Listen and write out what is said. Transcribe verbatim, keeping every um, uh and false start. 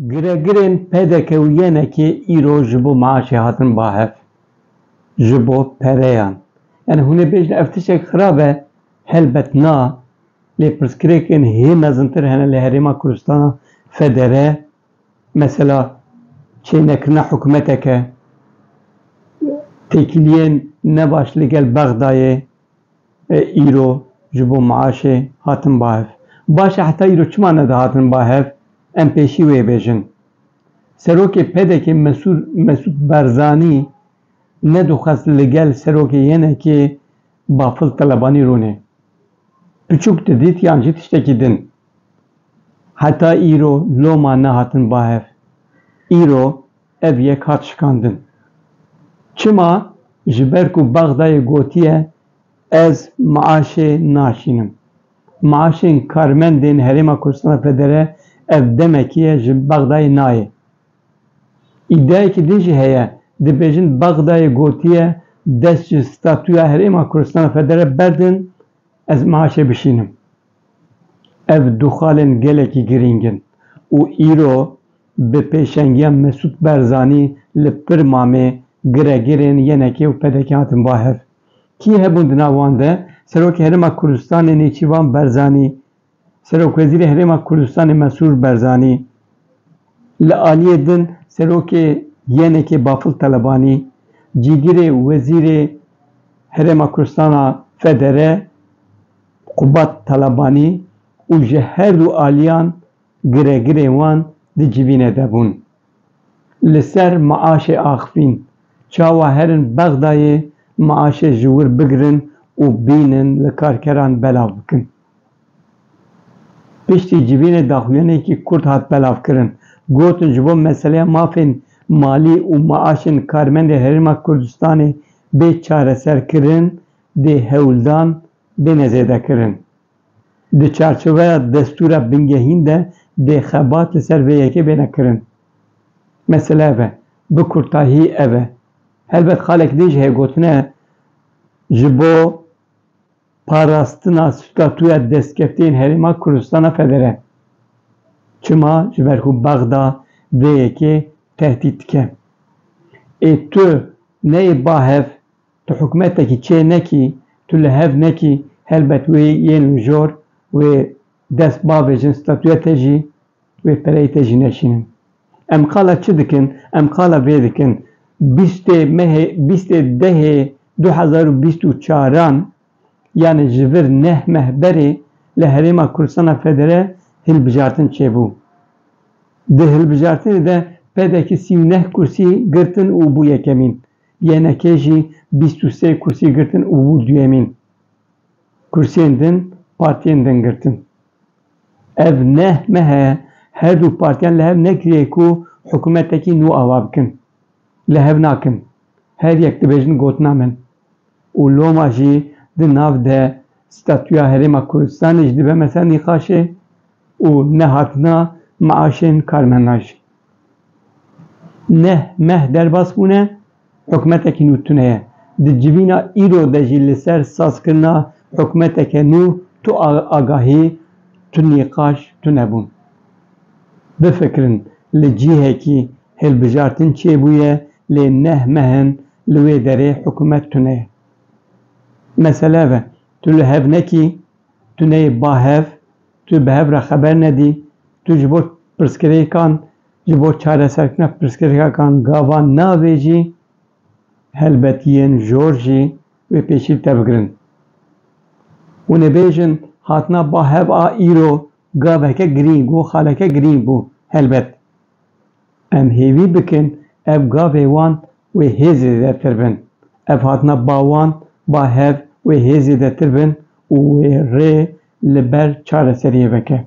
Giregirên P D K û Y N K'ê îro ji bo maaşê hatin ba hev. Ji bo pereyan. Yani hûn ê bêjin ev tiştek xirab e, helbet na, lê pirsgirêkên hê mezintir hene li Herêma Kurdistana Federe, mesela çênekirina hikûmeteke, têkiliyên nebaş li gel Bexdayê, e, îro ji bo maaşê hatin ba hev. Baş e, heta îro çima nedihatin ba hev? Em pêşî wê bêjin. Serokê P D K'ê Mesûr, Mesûd Barzanî nedixwest li gel serokê Y N K'ê Bafil Telebanî rûnê. Piçûk didît yan jî tiştekî din. Heta îro loma nehatin ba hev. Îro ev yek hat şikandin. Çima? Ji ber ku Bexdayê gotiye, ez maaşê naşînim. Maaşên karmendên Herêma Kurdistana Federe ev demekî ye ji Bexdayê nayê. Îdiayekî din jî heye, dibêjin Bexdayê gotiye, dest ji statûya Herêma Kurdistana Federe berdin, ez maaşê bişînim. Ev du xalên gelekî girîng in û îro bi pêşengiya Mesûd Barzanî li Pirmamê giregirên Y N K û P D K hatin ba hev. Kî hebûn di nav wan de? Serokê Herêma Kurdistanê Nêçîrvan Barzanî, Serokwezîrê Herêma Kurdistanê Mesrûr Barzanî, li aliyê din serokê Y N K'ê Bafil Telebanî, cîgirê wezîrê Herêma Kurdistana Federe Qubat Telebanî û ji her du aliyan giregirên wan di civînê de bûn. Li ser maaşê axifîn, çawa herin Bexdayê maaşê ji wir bigirin û bînin li karkeran belav bikin. Piştî civînê daxuyaniyekî kurt hat belavkirin. Gotin ji bo meseleya mafên malî û maaşên karmendê Herêma Kurdistanê bê çareserkirin, dê hewldan bêne zêdekirin. Di çarçoveya destûra bingehîn de dê xebat li ser vê yekê bêne kirin. Mesele ev e. Bi kurtahî ev e. Helbet xalek din jî heye gotine ji bo parastina statûya destkeftiyên Herêma Kurdistana Federe. Çima? Ji ber ku Bexda vê yekê tehdît dike. Ê tu neyê ba hev, tu hikûmetekî çê nekî, tu li hev nekî, helbet wê yên li jor, wê dest bavêjin statûya te jî, wê pereyê te jî neşînin. Em qala çi dikin? Em qala vê dikin. Bîstê mehê, bîstê dehê du hezar û bîst û çaran, yani ji vir neh meh berê li Herêma Kurdistana Federe hilbijartin çêbû. Di hilbijartinê de P D K sî û neh kursî girtin û bû yekemîn. Y N K jî bîst û sê kursî girtin û bû duyemîn. Kursiyên din partiyên din girtin. Ev neh meh e, her du partiyan li hev nekiriye ku hikûmetekî nû ava bikin. Li hev nakin. Her yek dibêjin gotina min. Û loma jî di nav de statûya Herêma Kurdistanê jî dibe mesela nîqaşê û nehatina maaşên karmenda jî. Neh meh derbas bûne, hikûmetekî nû tune ye. Di civîna îro de jî li ser sazkirina hikûmeteke nû tu a-, agahî, tu nîqaş, tu nebûn. Bifikirin, li cihekî hilbijartin çêbûye, lê neh meh in li wê derê hikûmet tune ye. Mesele ev e, tu li hev nekî, tu neyê ba hev, tu bi hev re xeber nedî, tu ji bo pirsgirêkan, ji bo çareserkirina pirsgirêkan gava navêjî, helbet yên jor jî wê pêşî te bigirin. Hûn ê bêjin, hatina ba hev a îro gaveke girîng û xaleke girîng bû, helbet. Em hêvî bikin ev gavê wan wê hê zêdetir bin. Ev hatina ba wan, ba hev wê hê zêdetir bin û wê rê li ber çareseriyê veke.